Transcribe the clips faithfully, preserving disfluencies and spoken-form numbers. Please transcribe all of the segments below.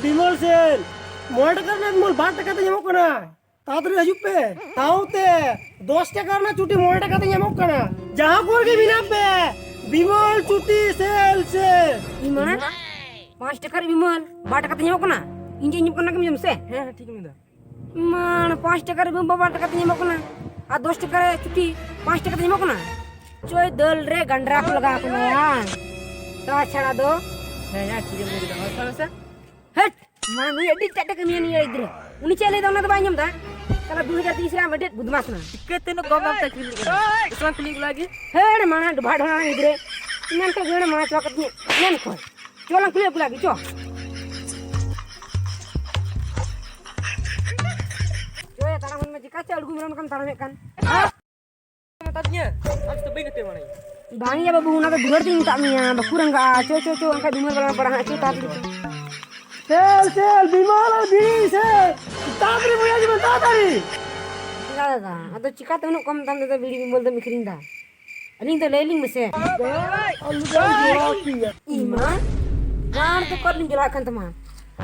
ᱵᱤᱢᱚᱞ ᱥᱮᱞ, ᱢᱚᱬᱮ ᱴᱟᱠᱟ ᱨᱮᱱᱟᱜ ᱵᱤᱢᱚᱞ ᱵᱟᱨ ᱴᱟᱠᱟ ᱛᱮ ᱧᱟᱢᱚᱜ ᱠᱟᱱᱟ᱾ ᱛᱟᱲᱟᱛᱟᱲᱤ ᱦᱤᱡᱩᱜ ᱯᱮ᱾ ᱥᱟᱶᱛᱮ ᱫᱚᱥ ᱴᱟᱠᱟ ᱨᱮᱱᱟᱜ ᱪᱩᱴᱤ ᱢᱚᱬᱮ ᱴᱟᱠᱟ ᱛᱮ ᱧᱟᱢᱚᱜ ᱠᱟᱱᱟ᱾ ᱡᱟᱦᱟᱸ ᱠᱚᱨᱮ ᱜᱮ ᱢᱮᱱᱟᱜ ᱯᱮ, ᱵᱤᱢᱚᱞ ᱪᱩᱴᱤ ᱥᱮᱞ ᱥᱮᱞ᱾ ᱤᱧ ᱢᱟᱱᱮ ᱯᱟᱸᱪ ᱴᱟᱠᱟ ᱨᱮ ᱵᱤᱢᱚᱞ ᱵᱟᱨ ᱴᱟᱠᱟ ᱛᱮ ᱧᱟᱢᱚᱜ ᱠᱟᱱᱟ᱾ ᱤᱧ ᱪᱮᱫ ᱤᱧ ᱧᱟᱢᱚᱜ ᱠᱟᱱᱟ ᱠᱟᱹᱢᱤ ᱡᱚᱢ ᱥᱮ? ᱦᱮᱸ, ᱦᱮᱸ, ᱴᱷᱤᱠ ᱮᱢ ᱢᱮᱱᱫᱟ᱾ ᱢᱟᱱ ᱯᱟᱸᱪ ᱴᱟᱠᱟ ᱨᱮ ᱵᱤᱢᱚᱞ ᱵᱟᱨ ᱴᱟᱠᱟ ᱛᱮ ᱧᱟᱢᱚᱜ ᱠᱟᱱᱟ᱾ ᱟᱨ ᱫᱚᱥ ᱴᱟᱠᱟ ᱨᱮ ᱪᱩᱴᱤ ᱯᱟᱸᱪ ᱴᱟᱠᱟ ᱛᱮ ᱧᱟᱢᱚᱜ ᱠᱟᱱᱟ᱾ ᱪᱚᱭ ᱫᱟᱹᱞ ᱨᱮ ᱜᱟᱱᱰᱨᱟ ᱠᱚ ᱞᱟᱜᱟᱣ ᱠᱟᱱᱟ ᱭᱟ᱾ ᱛᱟᱪᱷᱟᱲᱟ ᱫᱚ ᱦᱮᱸ, ᱦᱮᱸ, ᱴᱷᱤᱠ ᱮᱢ ᱞᱟᱹᱭ ᱠᱮᱫᱟ᱾ ᱦᱳᱭ, ᱦᱳᱭ, ᱥᱮ᱾ ᱦᱮᱴ! ᱢᱟ ᱱᱩᱭ ᱟᱹᱰᱤ ᱴᱟᱴᱠᱟ ᱠᱟᱹᱢᱤᱭᱟ ᱱᱩᱭ ᱜᱤᱫᱽᱨᱟᱹ᱾ ᱩᱱᱤ ᱪᱮᱫ ᱞᱟᱹᱭ ᱫᱟ ᱚᱱᱟ ᱫᱚ ᱵᱟᱭ ᱟᱸᱡᱚᱢ ᱫᱟ᱾ ᱥᱟᱞᱟ ᱫᱩ ᱦᱟᱡᱟᱨ ᱛᱮᱭᱤᱥ ᱨᱮ ᱟᱢ ᱟᱹᱰᱤ ᱵᱚᱫᱢᱟᱥ ᱠᱟᱱᱟ᱾ ᱪᱤᱠᱟᱹᱛᱮ ᱱᱩᱱᱟᱹᱜ ᱠᱚᱢ ᱫᱟᱢ ᱛᱮ ᱟᱹᱠᱷᱨᱤᱧ ᱠᱟᱱᱟ? ᱥᱚᱢᱟᱱ ᱠᱩᱞᱤ ᱠᱚ ᱞᱟᱹᱜᱤᱫ᱾ ᱦᱮᱲ ᱢᱟᱱᱟ ᱰᱚᱵᱷᱟ ᱰᱷᱚᱲᱟ ᱜᱤᱫᱽᱨᱟᱹ᱾ ᱢᱮᱱ ᱠᱷᱟᱡ ᱜᱮᱲ ᱢᱟᱱᱟ ᱪᱚ ᱠᱟᱛᱤᱧ ᱢᱮᱱ ᱠᱷᱚᱡ᱾ ᱪᱚ ᱞᱟᱝ ᱠᱩᱞᱤ ᱠᱚ ᱞᱟᱹᱜᱤᱫ ᱪᱚ᱾ ᱪᱚ ᱭᱟ ᱛᱟᱲᱟᱢ ᱢᱮ ᱪᱤᱠᱟ ᱪᱚ ᱟᱲᱜᱩ ᱢᱮᱨᱚᱢ ᱞᱮᱠᱟᱢ ᱛᱟᱲᱟᱢᱮᱫ ᱠᱟᱱ᱾ ᱢᱮᱛᱟ ᱫᱤᱧᱟ, ᱟᱢ ᱥᱟᱛᱮ ᱵᱟᱹᱧ ᱜᱟᱛᱮ ᱵᱟᱲᱟᱭᱟ᱾ ᱵᱟᱝ ᱭᱟ ᱵᱟᱹᱵᱩ, ᱚᱱᱟ ᱫᱚ ᱫᱩᱞᱟᱹᱲ ᱛᱤᱧ ᱢᱮᱛᱟᱫ ᱢᱮᱭᱟ, ᱵᱟᱠᱚ ᱨᱟᱸᱜᱟᱜᱼᱟ᱾ ᱪᱚ, ᱪᱚ, ᱪᱚ, ᱮᱱᱠᱷᱟᱡ ᱫᱩᱢᱟᱹᱨ ᱵᱟᱞᱟᱝ ᱯᱟᱲᱟᱜᱼᱟ ᱦᱟᱸᱜ, ᱪᱚ, ᱛᱟᱲᱟᱛᱟᱲᱤ ᱪᱚ᱾ ᱥᱮᱞ, ᱥᱮᱞ, ᱵᱤᱢᱚᱞ ᱟᱨ ᱵᱤᱲᱤ ᱥᱮᱞ, ᱛᱟᱲᱟᱛᱟᱲᱤ ᱵᱚᱭᱦᱟ ᱦᱤᱡᱩᱜ ᱢᱮ, ᱛᱟᱲᱟᱛᱟᱲᱤ᱾ ᱪᱮᱫᱟᱜ ᱫᱟᱫᱟ, ᱟᱫᱚ ᱪᱤᱠᱟᱛᱮ ᱩᱱᱟᱹᱜ ᱠᱚᱢ ᱫᱟᱢ ᱛᱮᱫᱚ ᱵᱤᱲᱤ ᱵᱤᱢᱚᱞ ᱫᱚᱢ ᱟᱹᱠᱷᱨᱤᱧ ᱫᱟ? ᱟᱹᱞᱤᱧ ᱫᱚ ᱞᱟᱹᱭ ᱞᱤᱧ ᱢᱮᱥᱮ᱾ ᱟᱞᱚ ᱵᱮᱱ ᱡᱚᱲᱟᱣ ᱠᱤᱧᱟ᱾ ᱤᱧ ᱢᱟ ᱜᱟᱲ ᱫᱚ ᱚᱠᱟ ᱨᱮᱞᱤᱧ ᱡᱚᱲᱟᱣᱮᱫ ᱠᱟᱱ ᱛᱟᱢᱟ?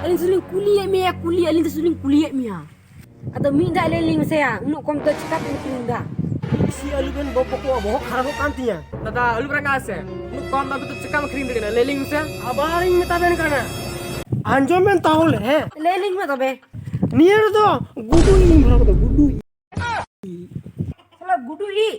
ᱟᱹᱞᱤᱧ ᱥᱩᱫᱷᱩ ᱞᱤᱧ ᱠᱩᱞᱤᱭᱮᱫ ᱢᱮᱭᱟ, ᱠᱩᱞᱤ, ᱟᱹᱞᱤᱧ ᱫᱚ ᱥᱩᱫᱷᱩ ᱞᱤᱧ ᱠᱩᱞᱤᱭᱮᱫ ᱢᱮᱭᱟ᱾ ᱟᱫᱚ ᱢᱤᱫ ᱫᱷᱟᱣ ᱞᱟᱹᱭ ᱞᱤᱧ ᱢᱮᱥᱮᱭᱟ, ᱩᱱᱟᱹᱜ ᱠᱚᱢ ᱫᱚ ᱪᱤᱠᱟᱹᱛᱮᱢ ᱟᱹᱠᱷᱨᱤᱧ ᱫᱟ? ᱵᱮᱥᱤ ᱟᱞᱚᱵᱮᱱ ᱵᱚᱠ ᱵᱚᱠᱚᱜᱼᱟ, ᱵᱚᱦᱚᱜ ᱠᱷᱟᱨᱟᱯᱚᱜ ᱠᱟᱱ ᱛᱤᱧᱟ᱾ ᱫᱟᱫᱟ, ᱟᱞᱚᱢ ᱨᱟᱸᱜᱟᱜᱼᱟ ᱥᱮ, ᱩᱱᱟᱹᱜ ᱠᱚᱢ ᱫᱟᱢ ᱛᱮᱫᱚ ᱪᱤᱠᱟᱢ ᱟᱹᱠᱷᱨᱤᱧ ᱫᱟᱲᱮᱭᱟᱜᱼᱟ? ᱞᱟᱹᱭ ᱞᱤᱧ ᱢᱮᱥᱮ᱾ ᱟᱵᱟᱨᱤᱧ ᱢᱮᱛᱟ ᱵᱮᱱ ᱠᱟᱱᱟ, ᱟᱸᱡᱚᱢ ᱵᱮᱱ ᱛᱟᱦᱚᱞᱮ, ᱦᱮᱸ? ᱞᱟᱹᱭ ᱞᱤᱧ ᱢᱮ ᱛᱚᱵᱮ᱾ ᱱᱤᱭᱟᱹ ᱨᱮᱫᱚ ᱜᱩᱰᱩ ᱤᱡ ᱤᱧ ᱵᱷᱚᱨᱟᱣ ᱠᱟᱫᱟ, ᱜᱩᱰᱩ ᱤᱡ᱾ ᱥᱟᱞᱟ ᱜᱩᱰᱩ ᱤᱡ?